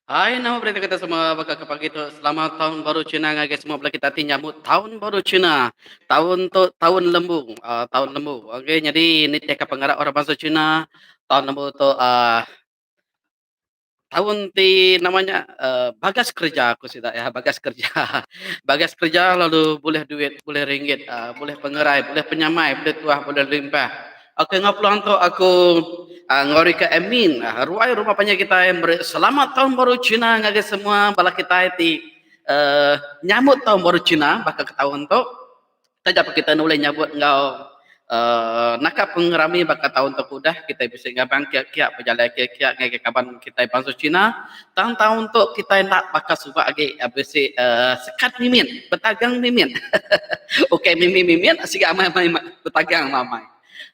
Hai nama berita kita semua baka ke pagi tu selamat taun baru cina ngagai semua bala kita ti nyambut taun baru cina taun tu taun lembu uhh taun lembu okay nyadi nitih ka pengarap orang bansa cina taun lembu tu uhh taun ti nama nya uhh bagas kerja ku sida iya bagas kerja bagas kerja lalu bulih duit bulih ringgit uhh bulih pengerai bulih penyamai bulih tuah bulih limpah. Ok enggau peluang tu aku ngorika admin ruai rumah panjai kitai meri selamat taun baru cina ngagai semua bala kitai ti uhh nyambut taun baru cina baka ke taun tu. Taja pun kitai enda ulih nyambut enggau uhh naka pengerami baka taun tu ke udah kitai bisi ngabang kiak-kiak bejalai kiak-kiak ngagai kaban kitai bansa cina tang taun tu kitai enda baka suba agi bisi uhh sekat mimit betagang mimit ukai mimit-mimit siga amai-amai betagang amai.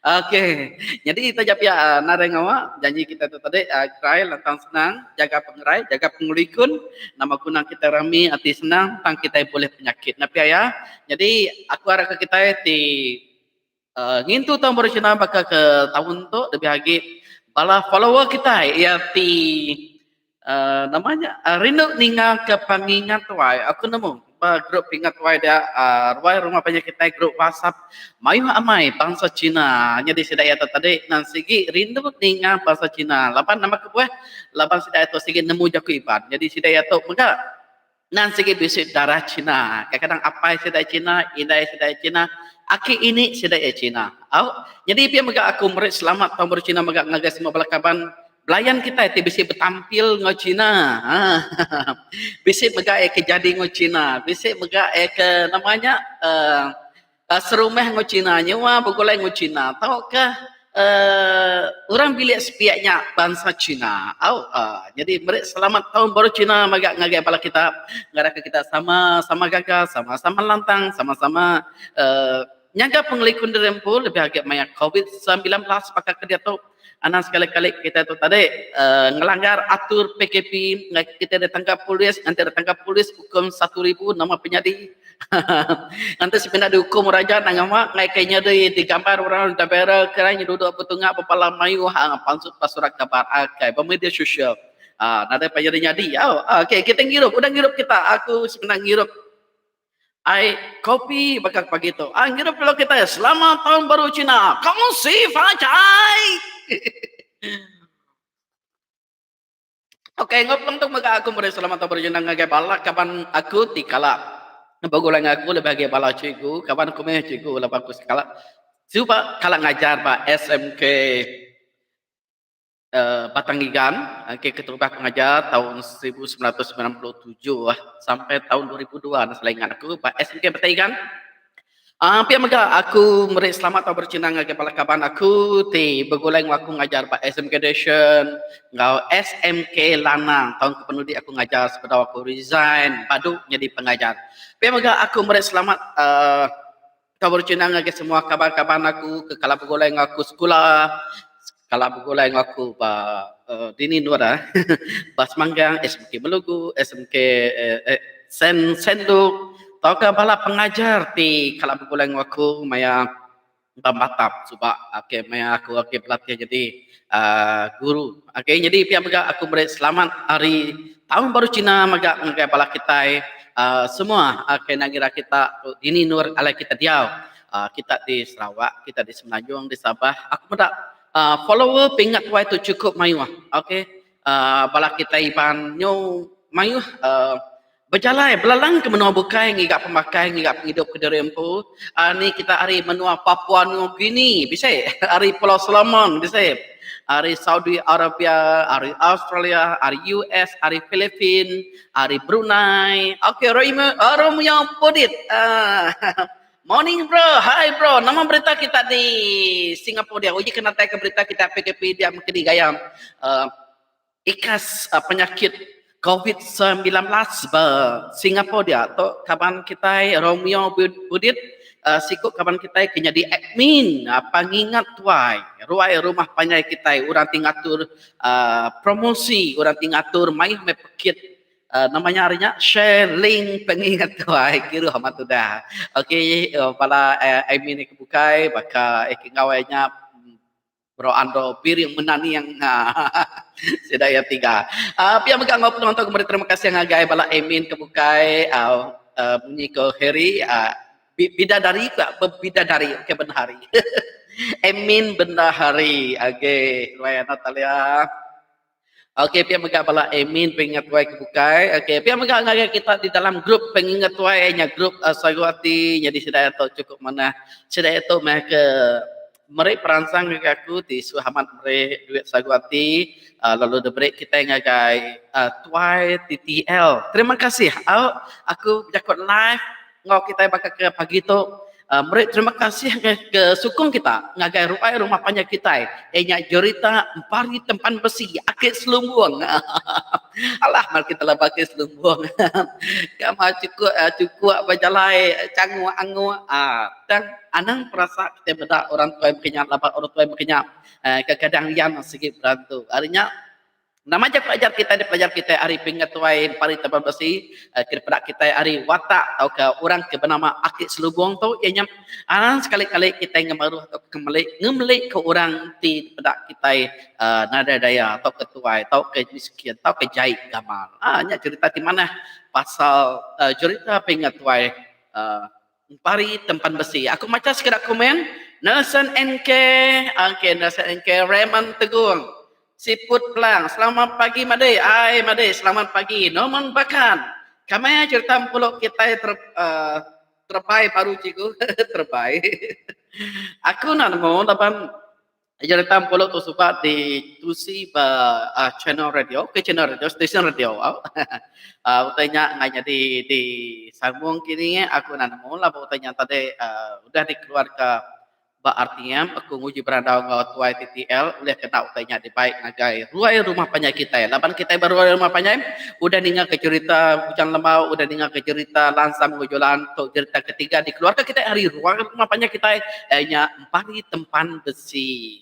Okey. Nyadi taja pia nadai ngawa janji kita tu tadi gerai lantang senang jaga pengerai jaga pengelikun nama guna kitai rami ati senang tang kitai bulih penyakit nya pia iya. Nyadi aku arap ke kitai ti uhh ngintu taun baru cina baka ke taun tu lebih agi bala follower kitai iya ti uhh nama nya rindu ninga ke pengingat tuai aku nemu ba group pingat tuai dia uhh ruai rumah panjai kitai group whatsapp mayuh amai bansa cina nyadi sida iya tu tadi nan sigi rindu ninga bansa cina laban nama kebuah laban sida iya tu sigi nemu jaku iban nyadi sida iya tu mega nan sigi bisi darah cina kadang kadang apai sida cina indai sida cina aki ini sida iya cina au nyadi pia mega aku meri selamat taun baru cina mega ngagai semua bala kaban Belayan kitai ti bisi betampil enggau China haha bisi mega iya ke jadi enggau China bisi mega iya ke nama nya uhh serumah enggau China nyua begulai enggau China tauka uhh orang bilik sepiak nya bansa China au uhh jadi meri selamat taun baru China mega ngagai bala kita ngarapka kita sama sama gaga sama sama lantang sama sama uhh nyaga pengelikun diri empu lebih agi maya covid 19 baka ke diatu. Anang sekali-kali kitai tu tadi uhh ngelanggar atur PKP ngagai kitai ditangkap polis nganti ditangkap polis ukum 1000 nama penyadi haha nganti semina diukum raja nang ngawa ngagai ke nyadi digambar orang da viral ke nya duduk betunga bepala mayuh uhh pansut ba surat khabar akai ba media sosial uhh nadai payah nyadi au okay kitai ngirup udah ngirup kita aku semina ngirup. Ai kopi baka pagi tu. Ai ngirup dulu kitai. Selamat taun baru Cina. Gong Xi Fa Cai. Okey, enggau peleng tu mega aku meri selamat taun baru Cina ngagai bala kaban aku ti kala begulai enggau aku lebih agi bala cikgu, kaban aku meh cikgu laban aku sekala suba kala ngajar ba SMK. Batang Igan ke keterubah aku ngajar taun 1997 sampai taun 2002 enda salah ingat aku ba SMK Batang Igan. Aaa pia mega aku meri selamat tau bercina ngagai bala kaban aku ti begulai enggau aku ngajar ba SMK Deshon enggau SMK Lanang taun ke penudi aku ngajar sebedau aku resign badu nyadi pengajar. Pia mega aku meri selamat aaa Tau bercina ngagai semua kaban-kaban aku ke kala begulai enggau aku sekula, kala begulai enggau aku ba uhh dini endur ah ba Semanggang, SMK Melugu, SMK eh Saint Saint Luke tauka bala pengajar ti kala begulai enggau aku maya ba Matap suba okay maya aku agi belatih nyadi uhh guru. Okay nyadi pia mega aku meri selamat hari Taun baru Cina mega ngagai bala kitai uhh semua ke enda ngira kita tu dini endur alai kita diau uhh kita di Sarawak, kita di Semenanjung, di Sabah aku meda uhh follower pingat tuai tu chukup mayuh okay uhh bala kitai Iban nyu mayuh uhh bejalai belalang ke menua bukai ngiga pemakai ngiga pengidup kediri empu uhh ni kita ari menua Papua New Guinea bisi ari Pulau Solomon bisi. Ari Saudi Arabia, ari Australia, ari US, ari Philippines, ari Brunei. Okay, Romeo, uh, Romeo Pudit. Uh, morning bro, hi bro. Nama berita kita di Singapura dia? Uji kena ke berita kita PKP dia mungkin di gaya uh, ikas uh, penyakit COVID-19 ba Singapore dia tu kaban kitai Romeo Budit uh, siku kaban kitai ke nyadi admin uh, pengingat tuai ruai rumah panjai kitai orang ti ngatur uh, promosi orang ti ngatur mayuh meh pekit uh, nama nya ari nya share link pengingat tuai kiruh amat udah okey uh, bala uh, admin ke bukai baka eh, ke ngawai nya. Bro Andro Piring Menaniang sida iya tiga. Pia mega enggau penuh tu meri terima kasih ngagai bala admin ke bukai munyi ko Harry bidadari ka bebidadari okay bendahari. Admin bendahari okay ruai Natalia. Okey pia mega bala admin pengingat tuai ke bukai. Okey pia mega ngagai kita di dalam group pengingat tuai nya group uh, Sagu Ati nyadi sida tu cukup manah. Sida tu meh ke meri peransang ngagai aku ti suah amat meri duit Sagu Ati uh, lalu diberi kitai ngagai uh, tuai TTL. Terima kasih. Au aku bejaku live enggau kitai baka ke pagi tu meri terima kasih ngagai ke sukung kita ngagai ruai rumah panjai kitai iya nya Jerita Empari Tempan Besi Ake Selumbung. Alah mar kita laba ake Selumbung. Ka chukup chukup ba jalai changuk anguk aaa tang anang perasa kitai meda orang tuai meka nya laban orang tuai meka nya kadang iya sigi berantu. Ari nya Nama aja pelajar kitai dipelajar kitai ari pingat tuai Empari Taban Besi ke dipeda kitai ari watak tauka orang ke benama Aki Selubong tu iya nya anang sekali-kali kitai ngemaruh tauka ngemeli ngemeli ke orang ti dipeda kitai uhh nadai daya tauka tuai tauka miskin tauka jai gamal. Aaa nya cherita ti manah pasal uhh cherita pingat tuai uhh Empari Tempan Besi. Aku macha sekeda komen Nelson NK, okey Nelson NK Raymond Tegung. Siput Pelang, selamat pagi madi. Ai madi, selamat pagi. Norman Bakan. Kamaya cerita empulu kitai ter, uh, terbai baru cikgu, terbai. Aku nak nemu laban Jerita Empulu tu suba ditusi ba channel radio, ke channel radio, stesen radio au. uhh utai nya enggai nyadi disambung kini aku enda nemu lah ba utai nya tadi uhh udah dikeluarka ba RTM aku nguji berandau enggau tuai TTL ulih kena utai nya dibai ngagai ruai rumah panjai kitai laban kitai ba ruai rumah panjai udah ninga ke jerita Bujang Lembau udah ninga ke jerita Lansam enggau Julan tu jerita ketiga dikeluarka kitai ari ruai rumah panjai kitai iya nya Empari Tempan Besi.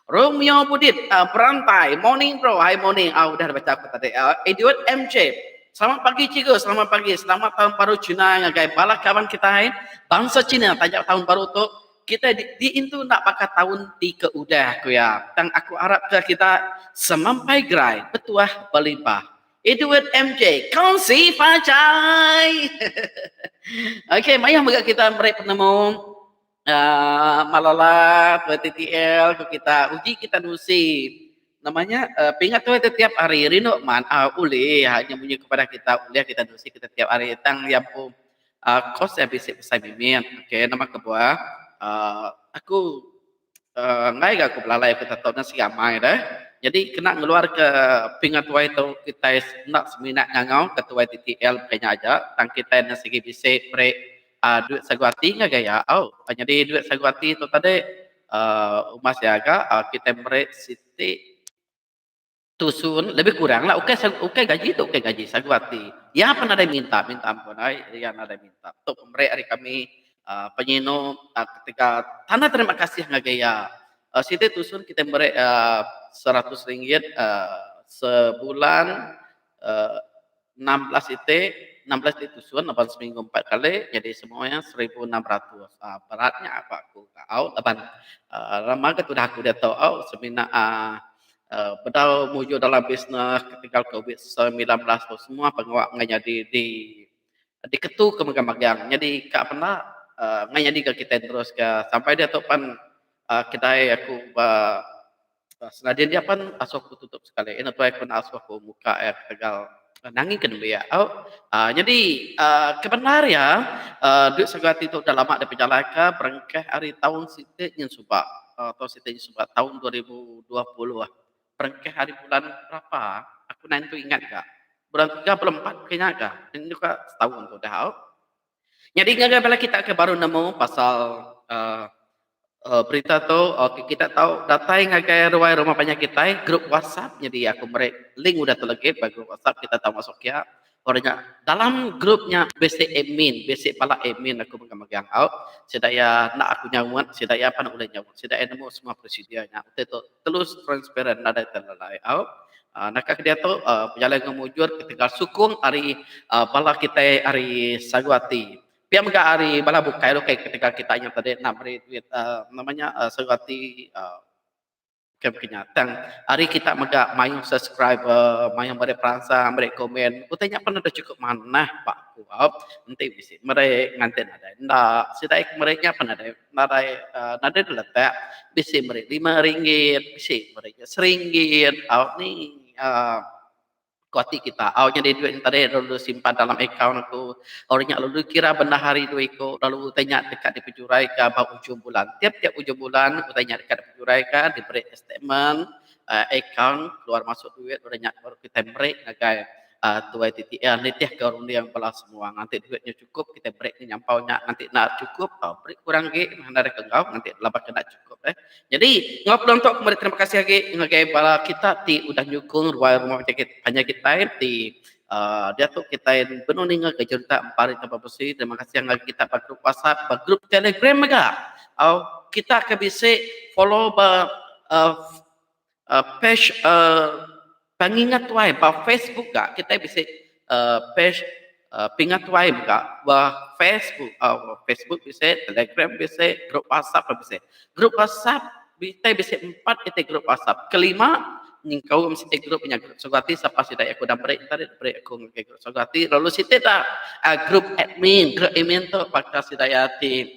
Romeo Budit berantai, morning bro, hi morning, au udah dibaca aku tadi. Edward MJ, selamat pagi cikgu, selamat pagi, selamat taun baru Cina ngagai bala kaban kitai bansa Cina taja taun baru tu kitai diintu enda baka taun ti ke udah ku iya. Tang aku arap ke kita semampai gerai betuah belimpah. Edward MJ, kongsi pajai. Okey, mayuh mega kita meri penemu. Uh, malala tuai TTL ku kita uji kita nusi nama nya uh, pingat tuai tiap hari rindu man uh, ulih hanya munyi kepada kita ulih kita nusi kita tiap hari tang iya empu uh, kos iya bisi besai mimit okey nama kebuah uh, aku uh, enggai ga aku belalai ku tato ne sigi amai deh jadi kena ngeluar ke pingat tuai tu kitai enda semina ngangau ke tuai TTL bukai nya aja tang kitai ne sigi bisi meri uhh duit sagu ati ngagai iya au. Nyadi duit sagu ati tu tadi uhh umas iya ga kitai meri siti tusun lebih kurang lah ukai ukai gaji tu ukai gaji sagu ati. Iya pun nadai minta minta ampun ai iya nadai minta. Tu pemeri ari kami uhh penyinu ketegal tanda terima kasih ngagai iya. Uhh siti tusun kitai meri uhh seratus ringgit uhh sebulan uhh 16 iti, 16 iti tusun laban seminggu empat kali jadi semua iya 1600. Aaa berat nya ba aku au laban aaa lama ga tudah aku diatu au semina aaa bedau mujur dalam bisnes ketegal covid 19 tu semua pengawa enggau nyadi di diketu ke magang-magang nyadi ka penda aaa enggau nyadi ga kitai terus ka sampai diatu pan aaa kedai aku ba Senadin dia pan asuh aku tutup sekali. Enda tuai aku asuh aku muka iya ketegal nangi ke nembiak au. Aaa nyadi aaa ke bendar iya aaa duit sagu ati tu udah lama dipejalaika berengkah ari taun siti nyin suba taun siti nyin suba taun 2020 berengkah ari bulan berapa aku nai nentu ingat ga. Bulan tiga bulan empat ke nya ga nyuka setaun tu udah au. Nyadi ngagai bala kita ke baru nemu pasal aaa Berita tu ok kita tau datai ngagai ruai rumah panjai kitai group whatsapp nyadi aku meri link udah tu lagi ba group whatsapp kita tau masuk kia orang nya dalam group nya bisi admin bisi bala admin aku mega megang au sida iya enda aku nyaut sida iya pan ulih nyaut sida iya nemu semua prosedur nya utai tu terus transparent nadai terlalai au uhh naka ke diatu uhh bejalai enggau mujur ketegal sukung ari uhh bala kitai ari sagu ati. Pia mega ari bala bukai tu kai ketegal kita nya tadi enda meri duit uhh nama nya uhh sagu ati uhh. Ke baka nya. Tang ari kita mega mayuh subscriber, mayuh meri peransang, meri komen, utai nya pun udah chukup manah ba aku au. Enti bisi meri nganti nadai enda, sida iya ke meri nya pun nadai nadai uhh nadai diletak. Bisi meri 5 ringgit, bisi meri nya seringgit au ni uhh Ku ati kita, au nyadi duit nya tadi lalu simpan dalam akaun aku. Orang nya lalu kira bendahari dua iku lalu utai nya deka dipejuraika ba ujung bulan. Tiap-tiap ujung bulan utai nya deka dipejuraika diberi statement uhh akaun keluar masuk duit udah nya baru kitai meri ngagai uhh tuai TTL nitihka runding bala semua. Nganti duit nya chukup kitai meri ne nyampau nya nganti enda chukup beri kurang agi meh enda deka enggau nganti laban ke enda chukup eh. Nyadi, enggau peluang tu aku meri terima kasih agi ngagai bala kita ti udah nyukung ruai rumah panjai kitai ti uhh diatu kitai benung ninga ke jerita Empari Tambah Besi. Terima kasih ngagai kita ba group WhatsApp, ba group Telegram mega. Au kita ke bisi follow ba uhh page uhh Pengingat Tuai ba Facebook ga kitai bisi uhh page uhh Pingat Tuai mega ba Facebook uhh Facebook bisi, Telegram bisi, group WhatsApp pun bisi. Group WhatsApp kitai bisi empat iti group WhatsApp. Kelima nyengkaum siti group nya group Sogati sapa sida iya ke udah meri tadi meri aku ngagai group Sogati lalu siti da uhh group admin. Group admin tu baka sida iya ti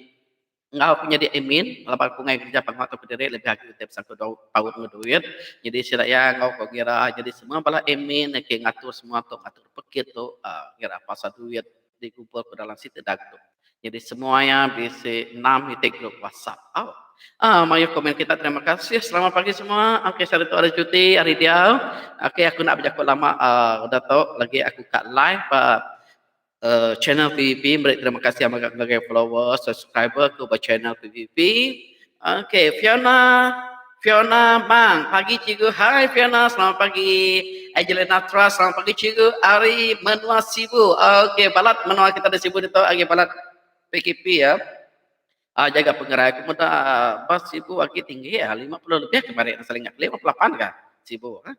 Enggau aku nyadi admin laban aku ngai ngereja pengawa tu kediri lebih agi utai pesangku paut enggau duit. Nyadi sida iya enggau ku ngira nyadi semua bala admin ake ngatur semua tu ngatur pekit tu uhh ngira pasal duit digumpul ku dalam siti dag tu. Nyadi semua iya bisi enam iti group whatsapp au. Uhh mayuh komen kita terima kasih selamat pagi semua. Ok sehari tu hari cuti hari diau. Ok aku enda bejaku lama uhh udah tu lagi aku ka live ba channel PVP meri terima kasih mega ngagai follower subscriber ku ba channel PVP. Okey Fiona Fiona Bang pagi cikgu hai Fiona selamat pagi Angelina Tra selamat pagi cikgu ari menua Sibu. Okey balat menua kita di Sibu ditu agi balat PKP ya. Uh, jaga pengerai aku meda ba Sibu agi tinggi ya 50 lebih kemarin asal ingat 58 ka Sibu ha.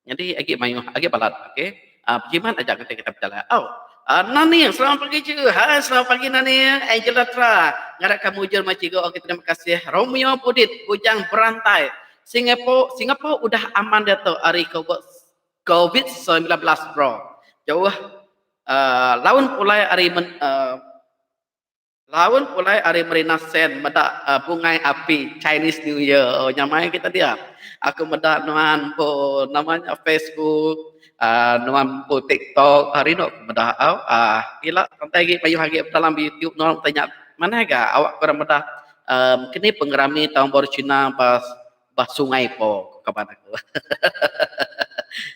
Nyadi agi mayuh agi balat okey. Uh, bejimat aja ngenti kita bejalai. Oh. Uh, Nani, selamat pagi cikgu. Hai, selamat pagi Nani. Angela Tra. Ngarap kamu mujur mai cikgu. Okey, terima kasih. Romeo Budit, Bujang Berantai. Singapore, Singapore udah aman dia tu hari COVID-19 bro. Jauh uh, laun pulai hari men, uh, Laun pulai ari Marina Sand meda bungai api Chinese New Year. Oh nyamai kita dia. Aku meda nuan empu nama nya Facebook, uhh nuan empu TikTok rindu ku meda au. Uhh ila pantai agi mayuh agi dalam YouTube nuan utai nya manah ga awak ku orang meda uhh kini pengerami Taun Baru Cina ba Bah Sungai Po kaban aku.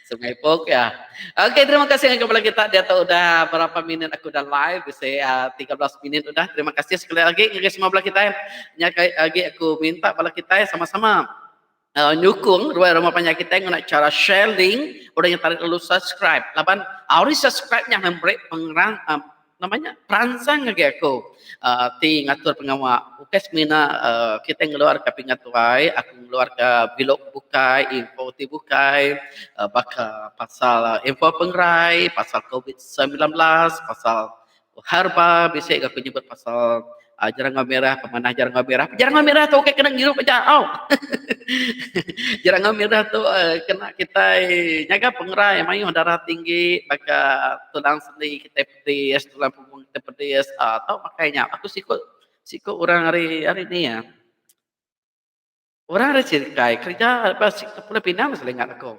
Sungai Po ya. Okey terima kasih ngagai bala kita diatu udah berapa minit aku udah live bisi uh, 13 minit udah. Terima kasih sekali lagi ngagai semua bala kita. Nya agi aku minta bala kita sama-sama uh, nyukung ruai rumah panjai kita ngena cara share link udah yang tarik lalu subscribe. Laban ari subscribe nya memberi pengerang uh, Nama nya peransang ngagai aku uhh ti ngatur pengawa ukai semina uhh kitai ngeluarka pingat tuai aku ngeluarka vlog bukai info ti bukai uhh baka pasal info pengerai pasal covid 19 pasal herba bisi ga aku nyebut pasal uhh jerangau mirah pemanah jerangau mirah. Jerangau mirah tu ukai kena ngirup aja au. Jerangau mirah tu uhh kena kitai nyaga pengerai mayuh darah tinggi baka tulang sendi kitai pedis tulang punggung kitai pedis uhh tau makai nya. Aku siku siku orang ari ari ni ah orang ari Serikai kerja ba Pulau Pinang selalu ingat aku.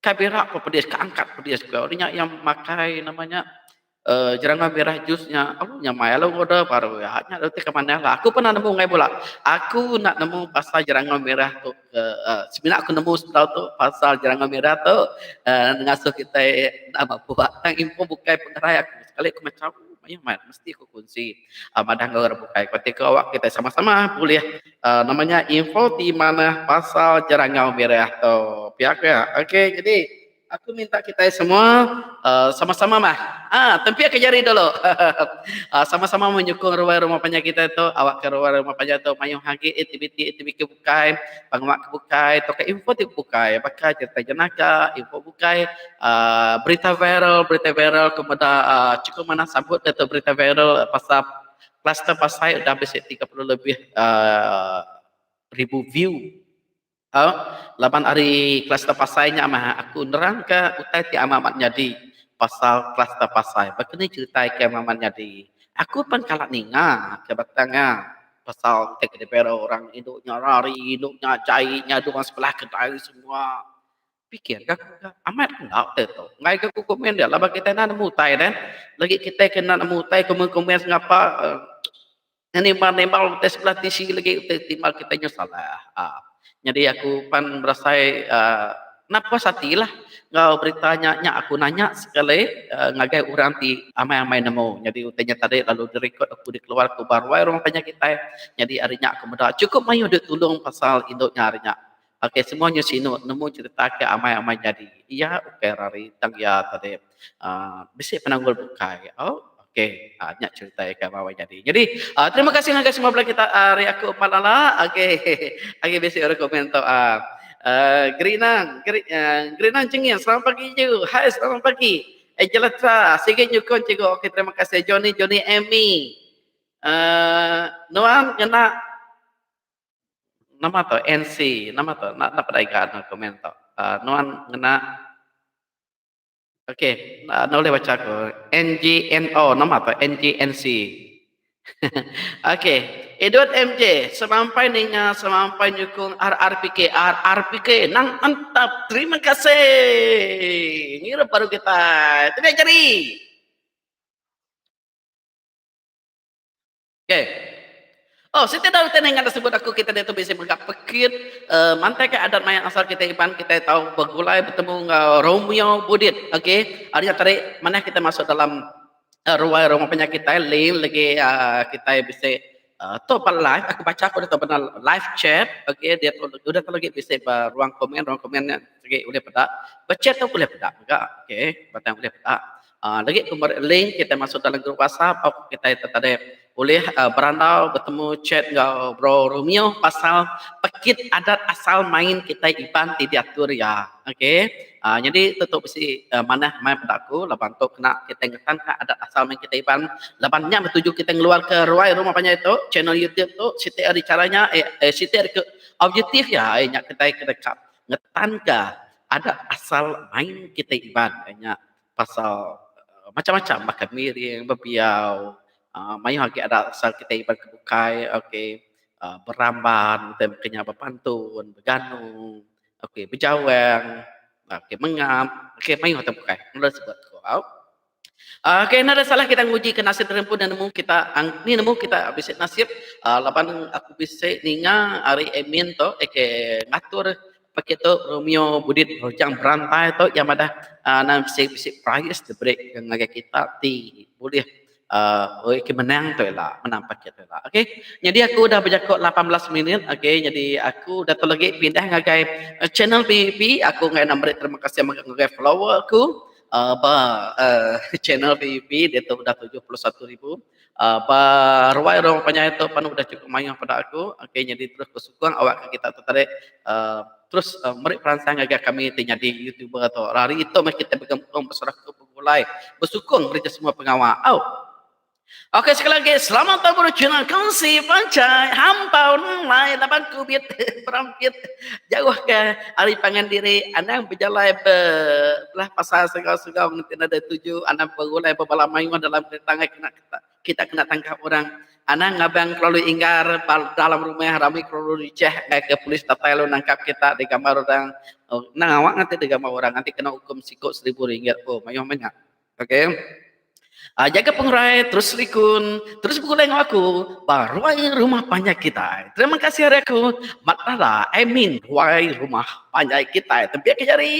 Kai bira pun pedis ka angkat pedis ko nya yang makai nama nya uhh jerangau mirah jus nya alu nyamai alu order baru iya nya reti ke manah lah. Aku pun nemu ngagai bula aku enda nemu pasal jerangau mirah tu ke uhh semina aku nemu sebedau tu pasal jerangau mirah tu uhh ngasuh kitai enda mabuk tang info bukai pengerai aku sekali aku macam mayuh mat mesti aku kunsi uhh madah enggau orang bukai kuan ti ko awak kitai sama-sama bulih uhh nama nya info ti manah pasal jerangau mirah tu. Pia ku iya. Okey jadi aku minta kitai semua uhh sama-sama mah uhh tempik ke jari dulu uhh sama-sama menyukung ruai rumah panjai kitai tu awak ke ruai rumah panjai tu mayuh agi aktiviti-aktiviti ke bukai pengawa ke bukai tauka info ti bukai baka cerita jenaka info bukai uhh berita viral berita viral ke meda uhh chukup manah sambut diatu berita viral pasal kluster pasai udah bisi 30 lebih uhh ribu view. Au, laban ari kluster Pasai nya mah aku nerangka utai ti amat amat nyadi pasal kluster Pasai. Baka ni cherita ke amat amat nyadi. Aku pan kala ninga ke batang iya pasal utai ke dibera orang indu nya rari, indu nya jai nya dua sebelah kedai semua. Pikir ga aku ga amat ke enda utai tu. Enggai ga aku komen dia laban kitai enda nemu utai deh. Lagi kitai ke enda nemu utai komen komen sengapa uhh Nimbal-nimbal utai sebelah tisi lagi utai timbal kitai nyau salah. Aaa nyadi aku pan berasai aaa enda puas ati lah enggau berita nya nya aku nanya sekali aaa ngagai orang ti amai-amai nemu. Nyadi utai nya tadi lalu direkod aku dikeluar ku ba ruai rumah panjai kitai. Nyadi ari nya aku meda chukup mayuh dek tulung pasal indu nya ari nya. Okey semua nya sinu nemu cherita ke amai-amai nyadi. Iya ukai rari tang iya tadi aaa bisi penanggul bukai au. Okey aaa nya cherita iya ke amai-amai nyadi. Nyadi aaa terima kasih ngagai semua bala kita ari aku empat lala okey agi bisi orang komen tu aaa aaa Gerinang Geri aaa Gerinang Chengin selamat pagi ju. Hai selamat pagi. Angela sigi nyukung cikgu okey terima kasih Johnny Johnny Amy aaa nuan ngena Nama tu NC nama tu enda enda pedai ga ne komen tu uhh nuan ngena ok enda ulih bacha ku NGNO nama tu NGNC ok Edward MJ semampai ninga semampai nyukung RRPK RRPK nang mantap terima kasih ngirup baru kitai tebik jari. Okay. Oh, siti dah utai ninga disebut aku kita diatu bisi mega pekit uh, mantai ke adat maya asal kita Iban kita tahu begulai betemu enggau Romeo Budit. Okey, hari nya tadi manah kita masuk dalam uh, ruai rumah panjai kita link lagi uh, kita bisi uh, tu pa live aku baca aku dah benar live chat. Okey, dia tu udah tu lagi bisi ba ruang komen, ruang komen nya lagi boleh peda. Ba chat tu boleh peda mega. Okey, batang boleh peda. Aaa lagi ku meri link kitai masuk dalam group WhatsApp tauka kitai tadi ulih berandau betemu chat enggau bro Romeo pasal pekit adat asal main kitai Iban ti diatur iya. Ok aaa nyadi tu tu bisi manah mai peda aku laban tu kena kitai ngetan ka adat asal main kitai Iban laban nya meh tuju kitai ngeluar ke ruai rumah panjai tu channel YouTube tu siti ari chara nya eh siti ari ke objektif iya nya kitai ke deka ngetan ka adat asal main kitai Iban nya. Pasal macam-macam baka miring, bebiau aaa mayuh agi adat asal kitai iban ke bukai ok aaa beramban utai meka nya bepantun, beganu ok bejawang ok mengap ok mayuh utai bukai mula sebut ku au. Aaa ok enda salah kita nguji ke nasib diri empu nemu kita ni nemu kita bisi nasib aaa laban aku bisi ninga ari admin tu aka ngatur Pekit tu Romeo Budit Rojang Berantai tu iya madah aaa nan bisi bisi prize diberi ngagai kita ti bulih aaa ke menang tu ila menang pekit tu ila ok. Nyadi aku udah bejaku 18 minit ok nyadi aku udah tu lagi pindah ngagai channel PBB aku enggai enda meri terima kasih mega ngagai follower aku aaa ba aaa channel PBB diatu udah 71 ribu. Aaa ba ruai orang panjai tu panu udah chukup mayuh peda aku okey nyadi terus besukung awak ke kita tu tadi aaa terus meri peransang ngagai kami ti nyadi youtuber tu. Hari tu meh kita begempung beserakup begulai besukung ngereja semua pengawa au. Okey sekali lagi selamat taun baru Cina kongsi panchai hampau nulai laban kubit berampit jauh ke ari pangan diri anang bejalai be belah pasar segau-segau enti nadai tuju anang begulai bebala mayuh dalam kereta angai kena kita kena tangkap orang. Anang ngabang kelalu inggar ba dalam rumah rami kelalu richah enggai ke polis datai lalu nangkap kita digambar orang. Nang awak nganti digambar orang nganti kena ukum siku seribu ringgit oh mayuh meh nya. Okey. Uh, jaga pengerai, terus likun, terus begulai enggau aku ba ruai rumah panjai kitai. Terima kasih ari aku, Mat Lala, admin ruai rumah panjai kitai. Tempiak ke jari.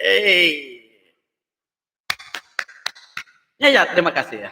Hey. Ya ya, terima kasih.